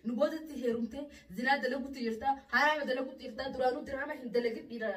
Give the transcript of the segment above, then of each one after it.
Nu boodatti heerumtee zinaa dalaguutti jirta, haraama dalaguutti jirta, duraanuu diraama hin dalagin, dhiira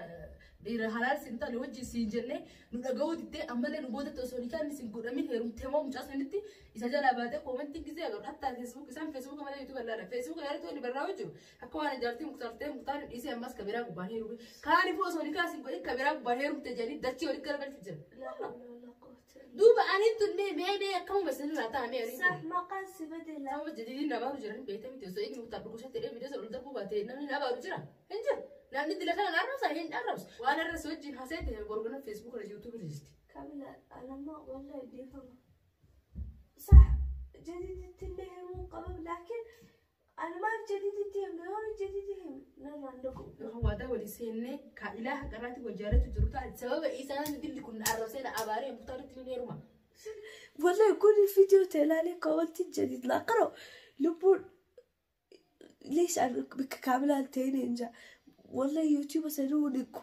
dhiira halaal siin taane wajjin siin jennee nu dhaga'uu diddee, ammallee nu boodatti osoo nikaan siin godhamin heerumtee moo mucaa sanitti isa jalaa baatee koomentiin gisee agarru. Hattaa Facebook isaan Facebook malee YouTube laala Facebook yaadatu inni barraa jiru akka waan jaartii Muktaar ta'e, Muktaar dhiisee ammas kabiraa gubbaan heerume, kaaniifuu osoo nikaa siin godhin kabiraa gubbaan heerumte jedhanii dachii walitti garagalchu jira. لا حول ولا قوة إلا Duuba ani tun mee mee akkamuma isinirraa ta'a mee ani صح maqaan si bedela. Sababa jadiidiin na baaru jira hin beekte miti. Osoo inni Muktaar dhukkubsatti jedhee viidiyoo ol darbuu baate namni na baaru jira hin jiru. Namni dila kana na arrabsa hin arrabsu. Waan arrabsu wajjin hasee ta'e gorgona Facebook irra YouTube irra jirti. كاملة أنا ما والله دي فما صح جديد اللي هم قبل، لكن أنا ما في جديد هم يوم جديد هم نرى عندكم. Waadaa walii seennee ka ilaaha qaraatti wal jaalatu jiru ta'a. Sababa isaan dilli kun na arrabsee na abaaree Muktaaritti ni heeruma. والله يكون الفيديو تلالي قولت الجديد لا قرأ لبون ليش أنا بك كاملة تاني إنجا والله يوتيوب سنونكم.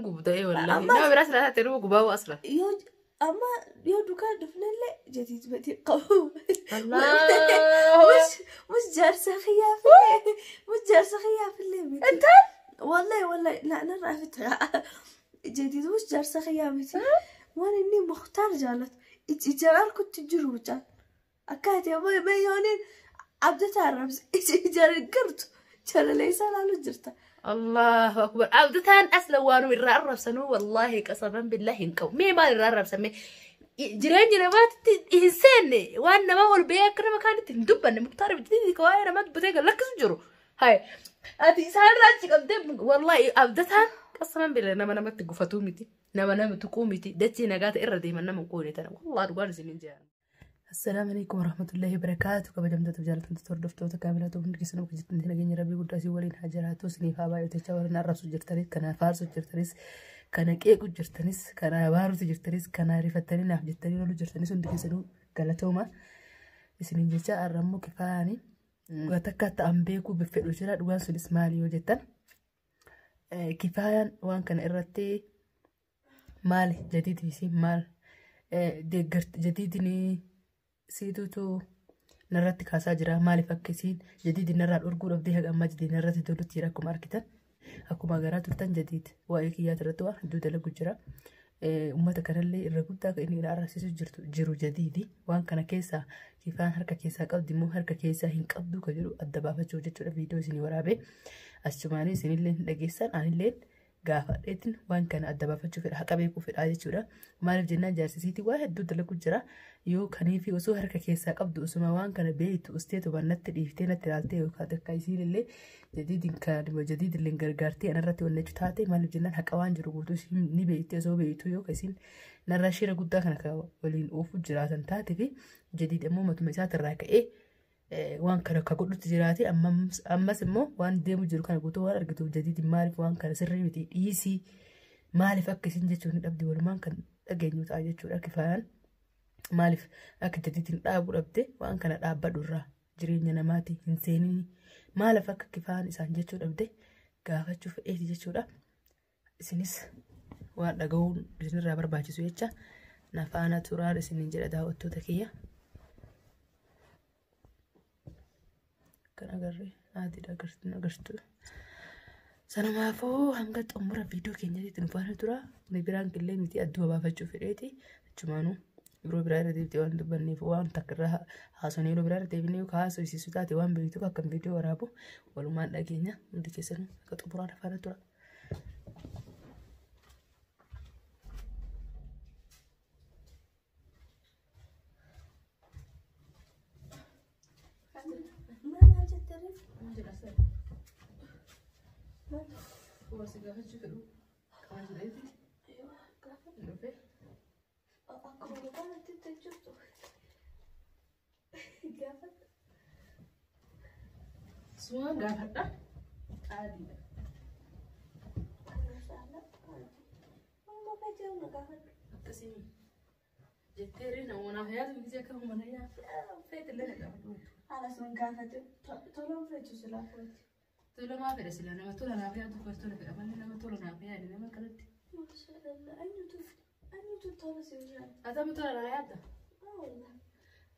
Gubda'ee wallaahi. Amma- Nama biraas laata ta'e gubaa'u asla. يو أما يو دكان دفنا لي جديد بدي قوم. Allah. مش جالسة خيا في الليل، مش جالسة خيا في الليل. أنت؟ والله والله لا أنا رافت جديد مش جالسة خيا بيتي وانا إني مختار جالت إجرار كنت جروجا أكاد يا مي ميونين عبدت الرمز إجرار قرت جرى ليس على جرته. Allahu akbar. Abdataan asla waanuma irraa arrabsanuu wallaahi qasaman billahi hin qabu. Mee maal irraa arrabsame? Jireenya namaatti hin seenne, waan namaa ol ba'ee akka nama kaanitti hin dubbanne. Muktaar bitti waa'ee namaa dubbatee gad lakkisu jiru. Hai. Ati isaan irraa achi qabdee wallaahi abdataan qasaman billahi nama namatti gufatuu miti. Nama nama tuquu miti. Dachee nagaa ta'e irra deeman nama hin qoone tana. Wallaahi dhugaan isin hin jedhan. Assalaamu alaikum warahmatullahi wabarakaatu. Kabajamtoota jaallatamtoota hordoftoota kaamilaa hundi keessanuu bakka jirtanitti nageenya rabbii guddaa isin waliin haa jiraatu. Isiniif haa baay'atu jecha, warreen arrabsu jirtanis, kana faarsu jirtanis, kana qeequ jirtanis, kana abaarutu jirtanis, kana rifattanii naaf jettanii lolu jirtanis, hundi keessanuu galatooma isiniin jecha. Arrammoo kifaani dhugaa takka ta'an beekuu fedhu jira. Dhugaan sunis maali yoo jettan, kifaayaan waan kana irratti maali jadiidii fi maal deeggarti jadiidini siitutu narratti kaasaa jira. Maaliif akka isiin jadiidi narraa dhorguu dhabdee haga ammaa jadiidi narratti tolutti jira? Akkuma argitan, akkuma agaraa turtan, jadiid waa'ee kiyyaati irratti waan hedduu dalagu jira. Uummata kanallee irra guddaa kan inni arrabsiisu jirtu jiru jadiidi. Waan kana keessaa kifaan harka keessaa qabdi immoo harka keessaa hin qabdu kan jedhu adda baafachuu jechuudha. Viidiyoo isinii waraabee achumaanii isinillee hin dhageessan, anillee gaafadheetiin waan kana adda baafachuu fedha, haqa beekuu fedha jechuudha. Maaliif jennaan jaarsisiitii waan hedduu dalagu jira. Yoo kaniifi osoo harka keessaa qabdu, osuma waan kana beektu usteetu natti dhiiftee natti ilaaltee yookaan takka isiin jadiidin kan jadiidillee gargaartee anarratti wanni taate, maaliif jennaan haqa waan jiru guutuu isiin ni beekte. Osoo beektu yoo isiin narraa shira guddaa kana kan waliin oofuu jiraatan taate fi jadiid immoo matuma isaatirraa ka'ee waan kana akka godhutti jiraate, ammas immoo waan deemu jiru kana guutuu waan argituuf, jadiidi maaliif waan kana sirrii miti dhiisii maaliif akka isin jechuun ni dhabde? Walumaan kan dhageenyu ta'a jechuudha. Kifaayaan maaliif akka jadiitiin dhaabuu dhabde, waan kana dhaabbadhu irraa jireenya namaati hin seenini maaliif akka kifaayaan isaan jechuu dhabde gaafachuu fedheeti jechuudha. Isinis waan dhaga'uun isinirraa barbaachisu jecha nafaana turaan isiniin jedha daawwattoota kiyya. Kan agarre adiidha agartu. Sanumaafuu hanga xumura viidiyoo keenyatti nu faana tura. Ni biraan qillee miti, adduma baafachuu fedheeti. Achumaanuu yeroo biraa irra deebitee waan dubbanneef waan takka irraa haasofnee yeroo biraa irra deebinee yookaan haasofsiisu taate waan beektuuf akkam viidiyoo waraabu walumaan dhageenya. Hundi keessanuu akka xumuraan faana tura. ما jettanii? Si gaafachuu fedhu qaba jedheeti. Dhufee. Akkuma dhugaatti jirtu. Gaafadha. Sumaan gaafadha. Adiidha. Amma gajeeru na gaafadhu. Akkasii jettee namoota yaadu gisee akka mana feete illee na gaafadhu. Haala sun gaafate tola feetu silaa footi. Tola maa fedha sila? Nama tola naaf yaadu tola fedha malee nama tola naaf yaadu nama kanatti. Maashaallah, eenyutu tola si yaada? Atamu tola naa yaadda. Ah wallah.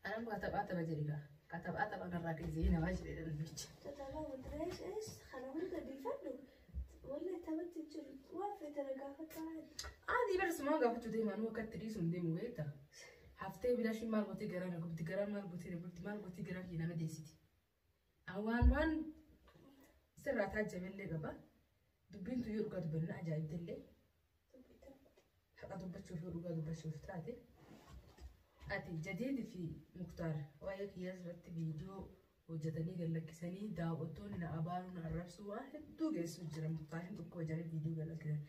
Anam kaa taphaa tapha jedhi kaa. Katabaa taphaan irraa keessee namaa jedhee namichi. Tatabaa wanti eesh eesh kana hunda dhiifadhu. Wallee taphatti jiru waan fedhe na gaafata. Ati bara sumaa gaafachuu deemaa nu akka itti dhiisu hin deemu beektaa? Haftee bilaashii maal gootee garaa na gubdi garaa maal gootee na gubdi maal gootee garaa kee nama deessiti. Waan waan sirraa taajjabillee qaba. Dubbiin tun yoo dhugaa dubbanna ajaa'ibdillee haqa dubbachuuf yoo dhugaa dubbachuuf taate. Ati Jadiidii fi Muktaar waa'ee kiyyaas irratti viidiyoo hojjetanii gad lakkisanii daawwattoonni na abaaruu na arrabsuu waan hedduu geessu jira. Muktaariin tokko jedhanii viidiyoo gad lakkisan.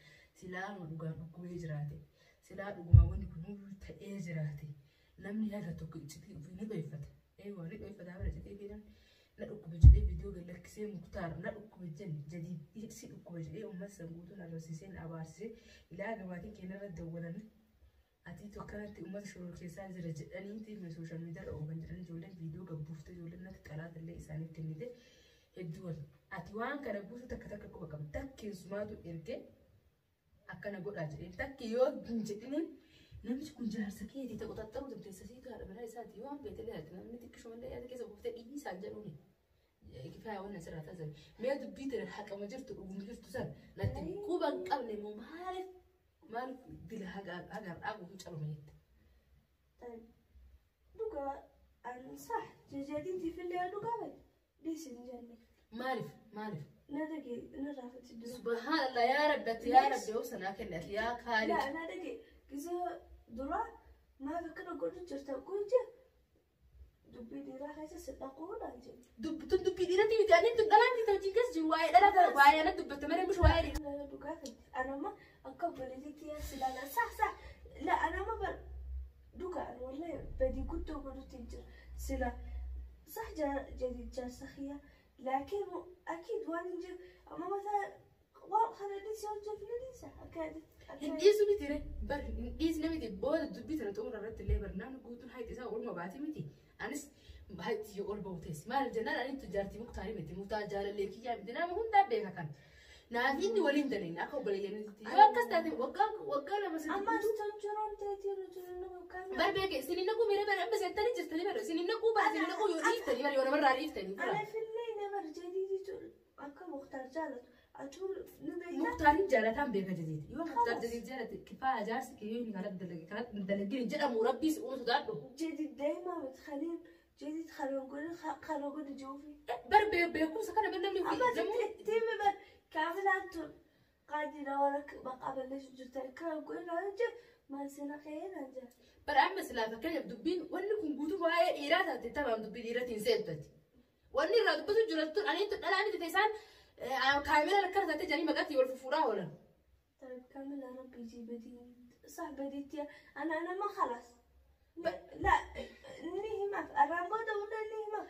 Silaa dhugaan dhukkubee jiraate. Silaa dhugumaa wanni kun ta'ee jiraate. Namni yaada tokko iccitii ofii ni dhoyfata. Eewwa ni dhoyfata bara iccitii fi namni na dhukkube jedhee viidiyoo gad lakkisee Muktaar na dhukkube jenne Jadiid si dhukkube jedhee uummata san guutuu na arrabsiisee na abaarsisee ilaa gabaatiin keenya irra dawwalanii. Ati akkanatti uummata shoror keessaa jira jedhaniiti sooshaal miidiyaa irra oolan jedhanii ijoolleen viidiyoo gabbuuftee ijoolleen natti xalaata illee isaaniif kennite hedduu wal. Ati waan kana guutuu takka takka quba qabda. Takkeen sumaatu ergee akkana godhaa jedheen takki yoo hin jedhiniin namichi kun jaarsa keetii ta'u xaxxaruu dandeessa siitu haadha manaa isaati yoo waan beekte illee namni xiqqishumallee yaada keessa buuftee dhiisaan jedhuuni. Kifaaya waan asirraa taasisan. Mee dubbii tana haqama jirtu dhuguma jirtu san natti quba hin qabne immoo maaliif maaliif dila haga har'aa guutuu caluma jette. Dhugaa an sax jadiidii fillee dhugaa bade dhiisin jenne. Maaliif maaliif? Na dhage narraa fiti dura. Subhanallah yaa Rabbi ati yaa Rabbi obsa naa kenni ati yaa Kaaliq. La na dhage gizee dura maaf akkana godhu jirta kun jee dubbii dhiiraa keessa si dhaquudhaan jee. Tun dubbii dhiiratii miti ani tun dhalaan miti hojii keessa jiru waa'ee dhala waa'ee ana dubbatte malee mish waa'ee dhiiraa. Dhugaa fiti anamma akka obboleettiitti yaa si ilaala sax sax la anamma bar dhugaa wallahi badii guddoo godhutti hin jira sila sax jadiid jaarsa kiyya laakiin akiid waan hin jiru amma mataa waan kana dhiisi hojjefne dhiisa akka Hin dhiisu miti re bar hin dhiisne miti booda dubbii tana xumura irratti illee bar namni guutuun hayti isaa olma baati miti. Anis hayti yoo ol ba'u teessi maal jennaan ani tu jaartii Muktaarii miti Muktaar jaalallee kiyyaa miti nama hundaa beeka kan. Naaf inni waliin dalagne akka obboleeyyanitti yoo akkas taate waggaa waggaa lama sadii amma guutuu tolchuun teetii nuti nama kana. Bar beeke isin hin naquu miira bara amma seentanii jirtanii bara isin hin naquu bara isin hin naquu yoo dhiiftanii bara yoo namarraa dhiiftanii fura. Ana fillee nama jadiiditu akka Muktaar jaalatu atuu ni beekta. Muktaarin jaalataan beeka jadiidi. Yoo Muktaar jadiid jaalate kifaa jaarsi kee yoo inni kanatti dalage kanatti dalagin jedhamu rabbiis uumu sodaadhu. Jadiid daa'ima miti khaliin jadiid kana godhi jiruufi. Bar beekumsa kana bar namni Amma namni tiimi bar kaafilaan tun qaadina waan akka maqaa balleessu jirta kana godhi naan jee maal sina ka'ee naan jee. Bar amma silaa fakkeenyaaf dubbiin wanni kun guutuu waa'ee dhiiraa taate tamaam dubbii dhiiratiin seentati. Wanni irraa dubbatu jiran tun ani tun dhalaa miti isaan kaameraa akkana taate jedhanii maqaatti wal fufuudhaa oolan. طيب كمل يا ربي جيب بدي صح بديت انا ما خلاص لا نهي ما في الرامبودا ولا نهي ما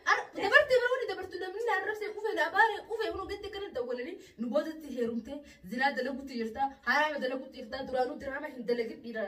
Dabartee bara wanni dabartu namni na arrabsee qufee na abaaree qufee kun gadi kana dawwalanii nu boodatti heerumtee zinaa dalagutti jirta haraama dalagutti jirta duraanuu diraama hin dalagin dhiira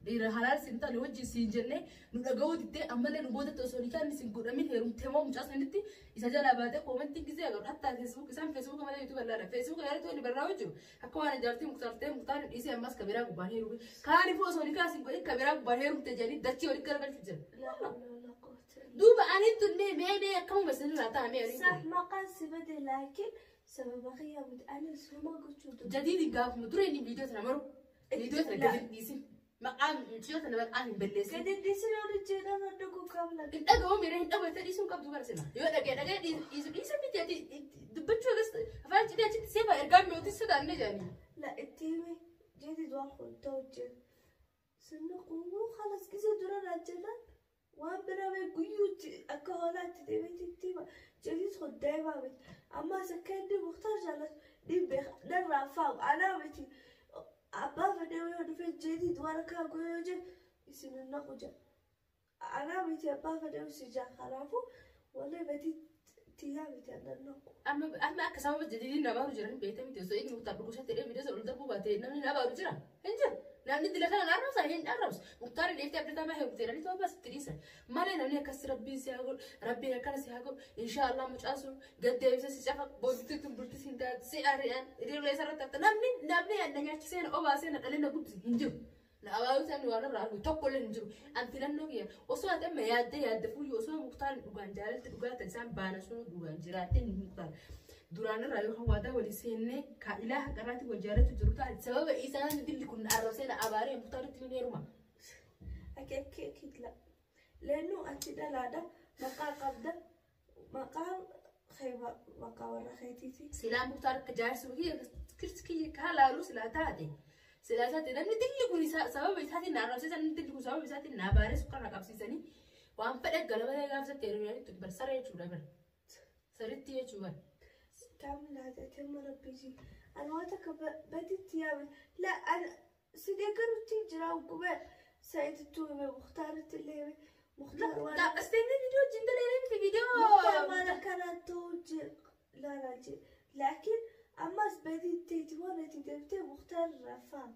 dhiira halaal siin taane wajjin siin jennee nu dhaga'uu diddee ammallee nu boodatti osoo nikaan siin godhamin heerumtee moo mucaa sanitti isa jalaa baatee koomentiin gisee agarru hattaa feesbuuk isaan feesbuuk malee yuutuuba laala feesbuuk irratti wanni barraa'u jiru akka waan ijaartii muktaartee muktaarni dhiisee ammas kabiraa gubbaan heerume kaaniifuu osoo nikaa siin godhin kabiraa gubbaan heerumte jedhanii dachee walitti garagalchu jira. لا حول ولا قوة إلا Duuba ani tun mee mee mee akkamuma isinirraa ta'a mee ani صح ما قاسي بدي لكن سبب غيابة أنا سو ما قلت شو Jadiidin gaafuma dura inni viidiyoo tana maru viidiyoo tana gadi hin dhiisin maqaan mucayyoo tana maqaan hin balleessin. قد ديسنا رجعنا ردكو كاملة Hin dhaga'u miira hin dhaga'u jettee dhiisuu hin qabdu bara sila. Yoo dhaga'e dhaga'e dhiisu dhiisa miti ati dubbachuu agas afaan cidhee achitti seefa ergaa mi'ootii sodaanne jedhanii. لا التيمي جديد واخد توجه سنقو خلاص كذا درا رجعنا وان بنا قيوت أكهولات تبيت التيمة جديد خد دايما بيت أما سكني مختار جالس نبي نرى فاو أنا بيتي أبا فديو في جديد وانا كان قيوجي يسن النقجة أنا بيتي أبا فديو سجا خرافو والله بيتي تيامي أنا النقو Amma amma akka sababa jadiidiin na baaru jiran beekta miti osoo inni muktaar dhukkubsatti hidhee viidiyoo sana ol darbuu baate namni na baaru jira hin jiru. Namni dila kana na arrabsa hin arrabsu. Muktaar dhiiftee abdataa maa heerumtee jedhanii ta'uu bas itti dhiisan. Malee namni akkas rabbiin si haa godhu rabbiin akkana si haa godhu inshaallah mucaa sun gad deebisee si cafa boodditti tun bulti si hin taatu si ari'an hiriirra isa irratti hafta namni namni na nyaachisee na obaasee na dhalee na guddise hin jiru. Na abaaboo isaan waan irraa argu tokko illee hin jiru. An filannoo kiyya osoo ati amma yaadde yaadde fuuyyu osoo Muktaar dhugaan jaalalti dhugaa ta'e isaan baana sun dhugaan jiraattee hin Muktaar. Duraan irraa yoo hawaataa walii seennee ka ilaa haqarraatti wal jaalatu jiru taate sababa isaan dilli kun arrabsee na abaaree Muktaaritti ni heeruma. أكيد أكيد أكيد لا لأنه أنت دلادة مقا قبضة مقا خيبة مقا ورا خيتيتي Silaa Muktaar akka jaarsi kiyya kiyya kaa laaluu silaa taate. Silaa taate namni dilli kun sababa isaatiin na arrabsiisan namni dilli kun sababa isaatiin na abaaree sukkaara qabsiisanii waan fedhe galamalee gaafsatti heerumanii bar saree jechuudha bar. Saritti jechuu bar. كامل هذا تم ربي أنا واتك بديت يا لا أنا سيدي قرب تجرا وقبل سعيد التومي مختارة اللي مختار وانا Asteenii viidiyoo wajjin dalagaa miti viidiyoo. مختار ما أنا كانت توجه لا لا جي لكن أما بديت تيجي وانا تدبتي مختار الرفان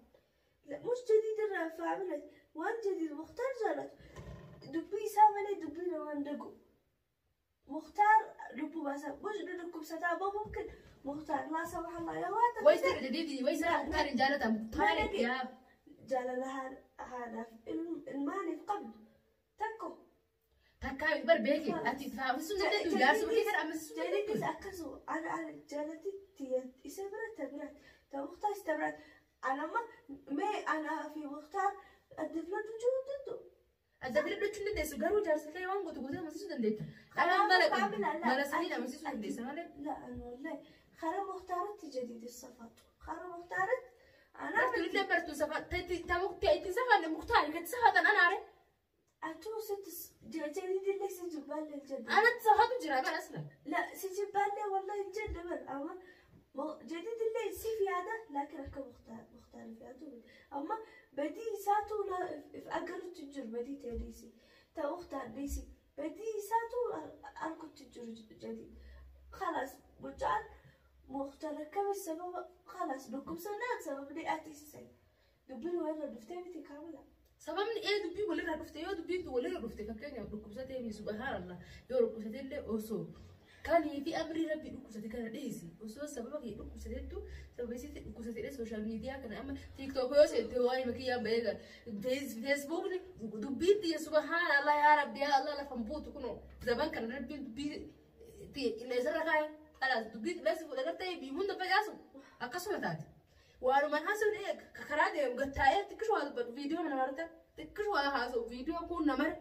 لا مش جديد الرفان عملت وان جديد مختار جالت دبي سامني دبي وان دقو مختار لبو بس مش لكم ستابة ممكن مختار لا سمح الله يا واتك Wayi jadiidi wayi sara Muktaar hin jaalata Muktaar yaa. جال لها هذا الماني في قبل تكو Takkaa bar beeki ati faamsuu dandeettu jaarsi kiyya kana amansiisuu جالتي dandeettu. أكسو أنا جالتي تي إسبرت تبرت تمختار استبرت أنا ما ما أنا في مختار الدفلة وجود ضده Adda filadhachuu hin dandeessu garuu jaarsa kee waan gootu gootee amansiisuu dandeetta. Kanaan mala mala saniin amansiisuu dandeessa malee. لا أنا والله خرا مختارت جديد الصفات خرا مختارت أنا Bartuu illee bartuu safa itti safanne Muktaar kan safatan anaare. أتو ست جديد اللي سجبال الجد Anatti safatu jira bara asla. لا سجبال والله الجد بل أما جديد اللي سي في هذا لكن أكو مختار مختلف في أما بدي ساتو لا في أقل تجر بدي تدريسي تا مختار ديسي بدي ساتو أركو تجر جديد خلاص بجان مختار كم السبب خلاص لكم سنة سبب لي أتي سي دبل وين دفتي كاملة Sababni ee dubbii walirraa dhufte yoo dubbiin tun walirra dhufte fakkeenyaaf dhukkubsatee fi subhaanallah yoo dhukkubsatee illee osoo kanii fi amrii rabbii dhukkubsate kana dhiisi osoo sababa kee dhukkubsateettu sababa isiitti dhukkubsateedha sooshaal miidiyaa kana amma tiiktook yoo seente waa'ee makiyyaan bahee feesbuukni dubbiin tiyya subhaanallah yaa rabbi yaa allah lafan buutu kunoo zaman kana rabbiin dubbii tiyya qilleensarra kaa'e khalaas dubbii qilleensi fuudhe gartee hunda facaasu akkasuma taate. Waanuma haasofne karaa deemu gattaa'ee xiqqishu waa dubbatu viidiyoo mana marata xiqqishu waa haasa'u viidiyoo kun namara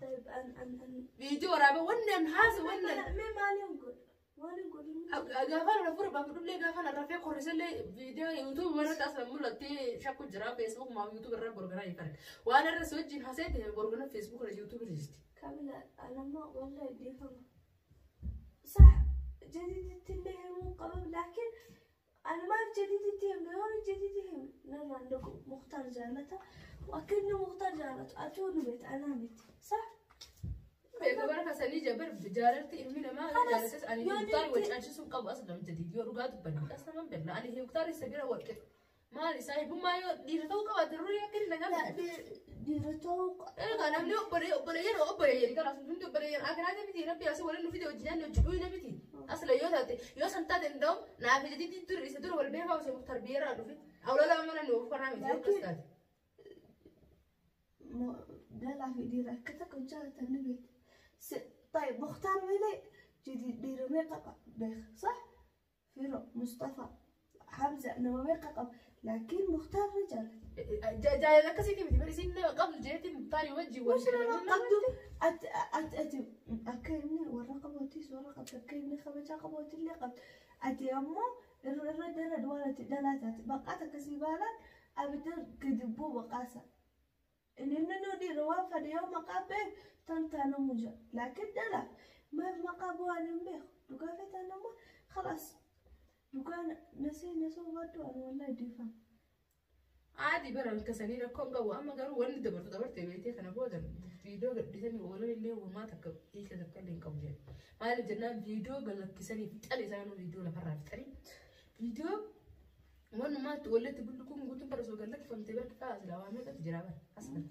طيب أن أن أن viidiyoo waraabee wannan haasa'u wannan ما مالي نقول مالي نقول gaafaan rafuu baafadhullee gaafaan rafee korrisallee viidiyoo yuutuub irratti asla mul'attee shakku jira feesbuuk maa yuutuub irra gorganaa hin farga waan irra si wajjin haasa'e ta'e gorgana feesbuuk irra yuutuub irra jirti. كاملة أنا ما والله دي فما صح جديد اللي مو قبل لكن أنا ما في جديد هم يوم جديد هم نرى عندكم مختار جالته وأكنه مختار جالته أتون بيت أنا بيت صح Beeku bara kasanii jabar jaalalti ilmi namaa jaalates ani Muktaar wal caalchisuun qabu asla jadiid yoo dhugaa dubbanne asla man beekna ani Muktaar isa bira wal qixa maal isaa hibbummaa yoo dhiira ta'uu qabaate rurii akka inni nagaa لا ديرتوق Egaa namni obboleeyyan obboleeyyan gara hundi obboleeyyan akkanaa miti rabbi asii waliin nu fide hojii hojii na miti asla yoo taate yoo san taate nda'u naaf jadiidi dur isa dura wal beekaa osoo Muktaar biyyeeraa dhufe awla lama mana nu of karaa miti yoo akkas taate. دلع في ديرة كتك وجالة النبيت طيب مختار ولي جديد ديرة ميقا بيخ صح فيرو مصطفى حمزة نما ميقا لكن مختار رجال Jaalala akkasii miti bari isin qabdu jeetti Muktaar wajji wal وش انا قبضو ات ات ات اكلني والرقبة وتيس ورقة اكلني خبجة قبوت اللي قبض ات يمو الرد الرد ولا دلاتات بقاتك سيبالا ابدر كدبو بقاسة إن إنه دي روافة اليوم مقابل تنتانو موجة لكن دلا ما في مقابل أنا مبيخ دوكافيت أنا ما خلاص دوكان نسي نسو غدو أنا والله ديفا Caadi bara halkasanii rakkoon qabu amma garuu wanni dabartu dabarte beektee kana booda viidiyoo gadhiisanii oolan illee uumaa takka hiika takka illee hin qabu jedhe. Maaliif jennaan viidiyoo galakkisanii fixan isaanuu viidiyoo lafarraa fixanii viidiyoo wanumaatti walitti bulluquun guutuun bara osoo galakkifamtee barki fa'aa silaa waa meeqatu jira bara asla.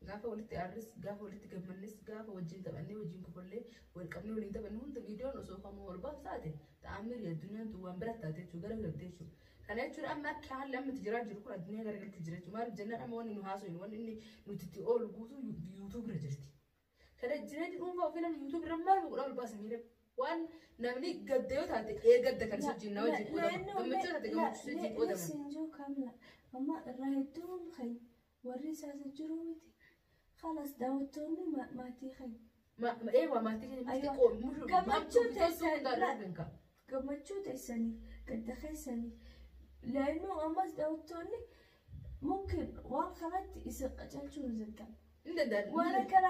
Gaafa walitti aarris gaafa walitti gammannes gaafa wajjin taphannee wajjin kofallee wal qabnee waliin taphanne hunda viidiyoon osoo kamuu wal baasu taate ta'amiri addunyaan tun waan bira taate jechuudha gara galtee jechuudha. Kana jechuun amma akka haalli amma itti jiraa jiru kun addunyaa garagalatti jira jechuudha. Maaliif jennaan amma wanni nu haasofnu wanni inni nuti itti oolu guutuu YouTube irra jirti. Kana jireenya dhuunfaa ofii namni YouTube irra maal godhaa ol baasa miira waan namni gadda yoo taate ee gadda kan sochiin na wajjin qoodama. Gammachuu taate gammachuu wajjin qoodama. Sinjoo kamla amma irraa hedduun kan warri isaas jiru miti. Khalas daawwattoonni maatii kan Ee waa maatii keenya miti Aywa. Gammachuu teessan. Gammachuu teessaniif gadda keessaniif laannoo ammas daawwattoonni mumkin waan kanatti isin qacarchuu hin danda'an. Hin danda'an. Waan akkana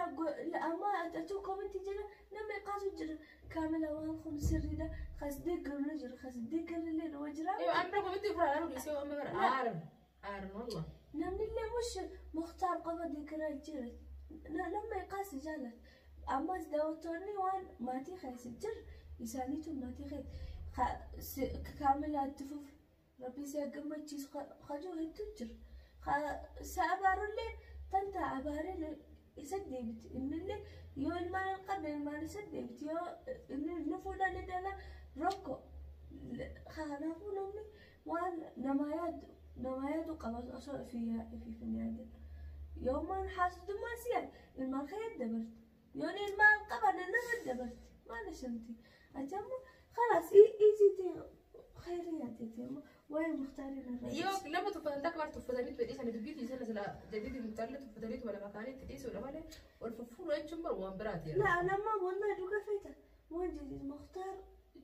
amma atuu komentii jira namni qaasu jira kaamila waan kun sirriidha kas deeggaru jira kas deeggarrillee nama jira. Ee amma komentii ofirraa ilaaluu dhiisee amma bara aaran aaran wallah. Namni illee mush Mukhtaar qofa deeggaraa jira. Nama qaas jaalata. Ammas daawwattoonni waan maatii keessa jira isaaniitu maatii keessa kaamila itti fufu rabbi si gammachiisu kajuu hedduu jira. Sa abaarullee tanta abaaree isa deebiti innillee yoo ilmaan hin qabne ilmaan isa deebiti yoo inni fuudhan ni dhala rokko. Kanaafuu namni waan namaa yaadu nama yaadu qaba osoo ifii hin yaadin. Yoo maan haasudummaa si yaad ilmaan kee dabarti. Yoo ilmaan qaban nama dabarti. Maal ishanti? Ati ammoo khalaas iisiitii khayrii yaadeeti ammoo waa'ee Mukhtaariin irraa. Yoo nama tuffatan takka bara tuffatanii fedhii sana dubbii sana sila jadiidi mutaalle tuffatanii tuma lafa kaanii itti dhiisuudha malee ol fuffuudha jechuun bara waan biraati. La nama wallahi dhuga feeta waan jadiid Mukhtaar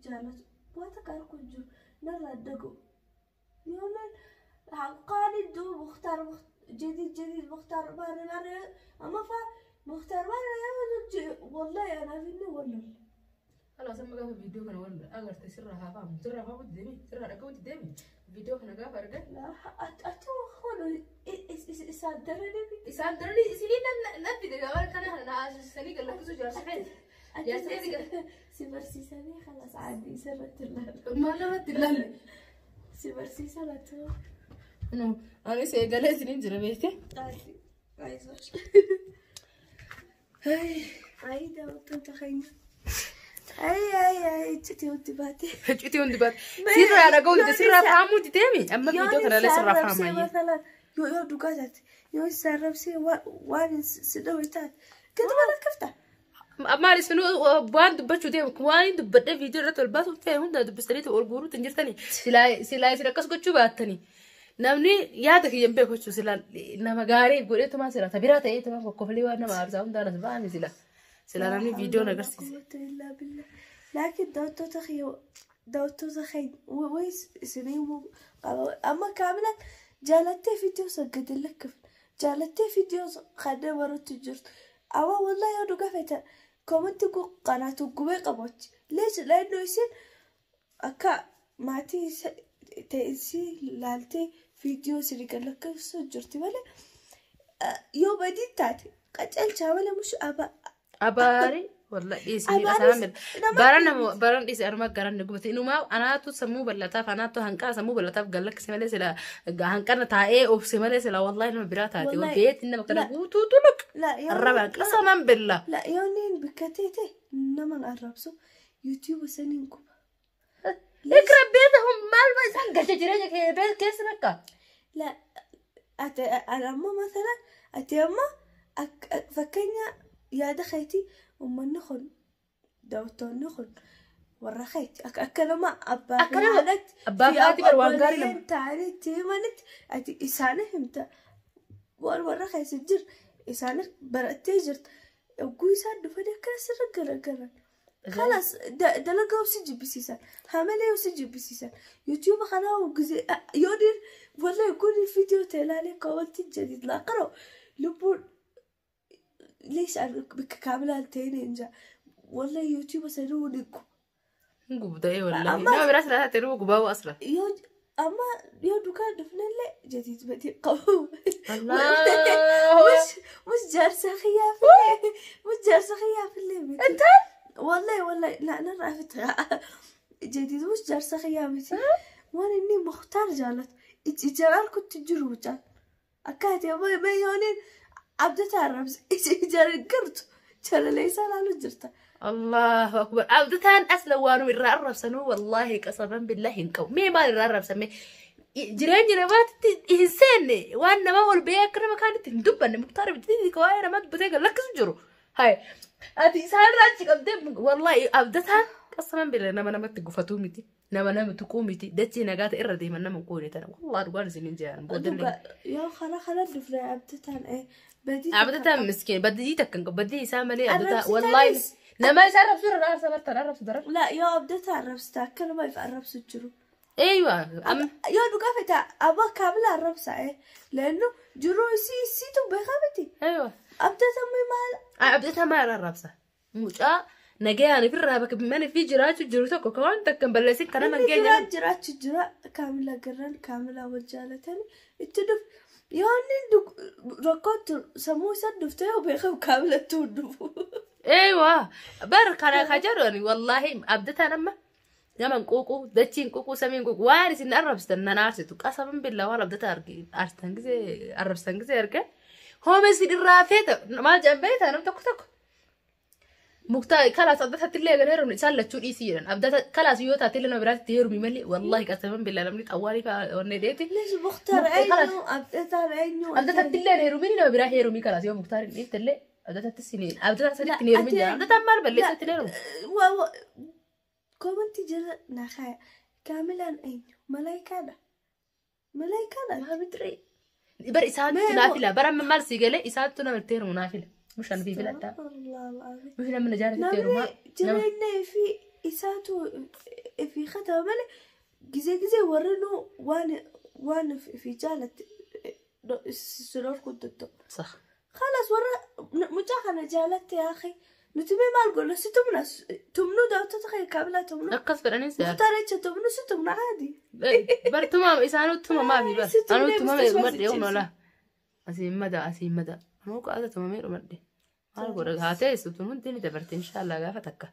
jaalatu waa takka arku hin jiru narraa dago. Yoo qaali duu Mukhtaar جديد جديد مختار باري باري أما فا مختار باري والله أنا فيني ولا خلاص amma gaafa viidiyoo kana wal agarte sirra haa faamu sirra faamutti deemi sirra dhaga'utti deemi viidiyoo kana gaafa argan لا أتو خلو إسان درني isaan daranii isinii nan fide gaafa kana na haasisanii gallakkisuu jaarsa feeti jaarsa feeti سيبرسيساني خلاص عادي سرت الله maal irratti ilaalle سيبرسيساني تو anis eegalee isiniin jira beekte عادي عايزة عايدة وتتخيل أي أي أي تتي وتباتي Iccitii hundi baate sirraa dhaga'utti sirraa faamutti deemi amma viidiyoo kana illee sirraa faamayyee مثلا يو يو دوكاتات يو سربسي وان سدويتات كنت ما كفته Maal isinuu waan dubbachuu deemu waan dubbadhee viidiyoo irratti ol baasuuf ta'e hunda dubbistanii ol guuruutti hin jirtanii silaa silaa isin akkas gochuu baattanii namni yaada kiyya hin beeku jechuudha silaa nama gaarii godheetumaa sila ta biraa ta'eetumaa kokkofalee waan nama aarsaa hundaan as ba'ame sila silaa namni viidiyoon agarsiise. قوة إلا بالله لكن دوتو تخي دوتو تخي ويس سنين أما كاملة جالتي فيديو سقد لك جالتي فيديو خدنا مرة تجرت أما والله يا دوقفت كومنت قناة قوي قبوت ليش لأنه يصير أكا معتي تأسي لالتي فيديو سرق لك سجرتي ولا يو بديت تاتي قتلتها ولا مش أبا Abaari walla dhiisanii Abaaris qasaamil nama baran baran dhiise arma garan gubate inumaa anaatu sammuu bal'ataaf anaatu hanqaa sammuu bal'ataaf gallakkise malee sila hanqana taa'ee obse malee sila wallahi nama biraa taate Wallahi. beetti nama kana La. guutuu tuluk لا يونين arraba qasaman billa لا يونين بكتيتي نما الربسو يوتيوب سنين كوبا ikra beetahum maal ma isaan galcha jireenya kee beet keessa bakka لا أنا أما مثلا أتي أما فكينا يا دخيتي أم النخل دوتو النخل ورخيت أكلما أبا Akkanuma هالت abbaa في faatii bar waan gaarii lama تعالي تيمنت أتي إسانهم تا ورخي سجر إسانك برأتي وقوي ساد فدي كرس رجل رجل خلاص دلقة وسجي بسيسان هملي وسجي بسيسان يوتيوب خلاص وجزء يونير ولا يكون الفيديو تلالي قولتي الجديد لا قرأ لبون ليش أنا بك كاملة تاني إنجا والله يوتيوب سنونكم Hin gubda ee wallahi Amma- nama biraa sila taate numa gubaa'u asla يو أما يو دكان دفنا لا جديد بدي قوم Allahu مش جالسة خيا في الليل مش جالسة خيا في الليل أنت والله والله لا أنا رافت جديد مش جالسة خيا بتي وانا إني مختار جالت إجرار كنت جروجا أكاد يا ما ما يونين عبدت الرمز إجرار قرت جال ليس على جرته Allahu akbar abdataan asla waanuma irraa arrabsanuu wallahi qasaman billahi hin qabu mee maal irraa arrabsame Jireenya namaatti hin seenne, waan nama ol ba'ee akka nama kaanitti hin dubbanne. Muktaar Jadiidi ka waa'ee namaa dubbatee gad lakkisu jiru. Hai, ati isaanirraa achi qabdee. Wallaahi abdataan qasaman bila nama namatti gufatuu miti, nama nama tuquu miti, dachee nagaa ta'e irra deeman nama hin qoone tana. Wallaahi dhugaan isin hin jedhan boodallee. Yoo karaa kana dhufne abdataan badii. Abdataan miskiin badii takka hin qabu, badii isaa malee abdataa wallaahi nama isaa arrabsu irra arrabsa bartan arrabsu daran. La, yoo abdataa arrabsita akka nama if arrabsu jiru. Eeywa. Yoo dhugaa feta abba kaamila arrabsa leennu jiruu isii isiitu beekaa miti. Eeywa. Abdataan maal? Abdataa maal arrabsa? Mucaa nagayaan ofirraa bakka mana fi jiraachuu jiru tokko ka waan takka hin balleessin kana Namni mangeenya. jiraa jiraachuu jira, kaamila garran kaamila wal jaalatanii itti dhuf. Yoo inni rakkootti sammuu isaa dhufte yoo beekamu kaamilatti hin dhufu. Eeywa. Bar kana ka jedhu ani wallaahi abdataan amma nama hin quuqu, dachii hin quuqu, samii hin quuqu, waan isin arrabsitan nan aarsitu. Qasaman billaa waan abdataa aarsitan gisee arrabsitan gisee arge. Hoome isin irraa feeta maal jedhan beektaa nam tokko tokko. Muktaa kalaas abdatatti illee eeganii heerumni isaan lachuu dhiisii jedhan. Abdata kalaas yoo taate illee nama biraatti heerumi malee wallaahi qasaman billaa namni xawwaalii fa'aa onnee deeti. Lees Muktaar eenyu, abdataan eenyu? Abdatatti illee heerumini nama biraa heerumii kalaas yoo Muktaar hin dhiifte illee abdatatti sin abdata sanitti hin heerumin jedhan. Abdataan maal balleessatti hin heerumu? Koomantii jala naa kaaya. Kaamilaan eenyu? Malaayikaadha. Malaayikaadha. Maal bar isaantu naa fila, bara amma maal sii galee isaantu nama itti heerumu naa fila. Mushaan fi filadhaa. Mushi namni jaalatti heerumaa. Namni jireenya fi isaatu fi kataba malee gizee gizee warri nu waan fi jaalatti si dhorkuu danda'u. Sax. خلاص warra mucaa kana jaalatte yaa akhi, nuti mee maal godhna? Si tumna, tumnuu daawwattoota kee kaamilaa tumnu. Akkas fedhanii seera. Muktaar jecha tumnu, si tumna caadi. Bar tumama isaanuu tumamaafi bar. Si tumnee Anuu tumame bistasuma si dhumadhe cimsi. onola. Asiin mada, asiin mada. Anuu qaata tumamee dhumadhe. Maal godha haa teessu tun hundi ni dabarte inshaallah gaafa takka.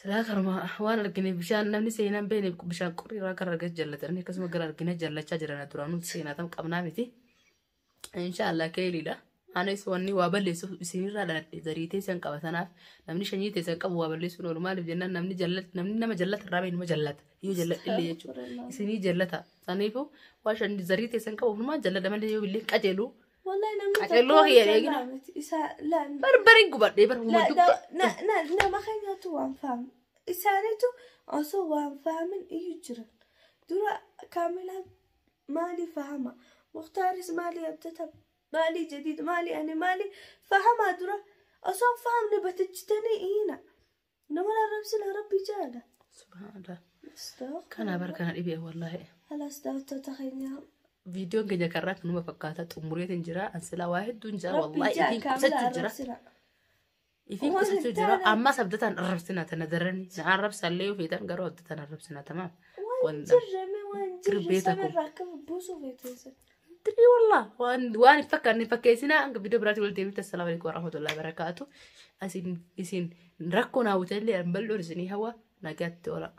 Silaa karuma waan argine bishaan namni seenaan beene bishaan qorri irraa gara argate jallatan akkasuma gara argine jallachaa jiran duraanuu seenaa tam qabnaa miti. Inshaallah keeliidha. Anis wanni waa balleessuuf isinirraa dhaladhe zarii teessan qaba, sanaaf namni shanyii teessan qabu waa balleessuun oolu. Maaliif jennaan namni jallata, namni nama jallata irraa beenu nama jallata yoo jalladhe illee jechuudha. Isinii jallata, saniifuu waa shanyii zarii teessan qabu ofumaan jalladha malee yoo billee qajeelu. Wallahi namni Qajeeloo tokko kiyya waan eegina. jallaa miti. Isa la Barbariin gubadhee bar huma la dubba. Nama keenyatu waan fahamu. Isaaniitu osoo waan fahamin iyyuu jiran. Dura kaamilaan maali fahama? Muktaaris maali, abdata maali, jadiid maali, ani maali fahamaa? Dura osoo hin fahamne batachitanii iina. Nama arrabsina rabbi jaala. Subhaanallah. Kana bar kana dhibee wallaahi. Halaas daawwattoota keenya. Viidiyoon keenya karraa kanuma fakkaata, xumureetiin jira. Ansilaa waa hedduun jira Rabbi wallaahi jaa ifiin kaamilaa qusachuu jira. arrabsina. Ifiin Waan qusachuu hin jira. taane. Ammas abdataan arrabsina tana darani. Na arrabsallee yoo feetan garuu abdataan arrabsina tamaam. Waan jirre mee, waan jirre Girbeeta kun. samirraa akka buusuuf eeteessa. Tirii wallah waan hin fakkaanne fakkeessinaa. Hanga viidiyoo biraatti walitti deebitti assalaamu alaikum warahmatullahi wabarakaatu. Isin rakkoo naawwatellee bal'oon isinii hawa, nagaatti oola.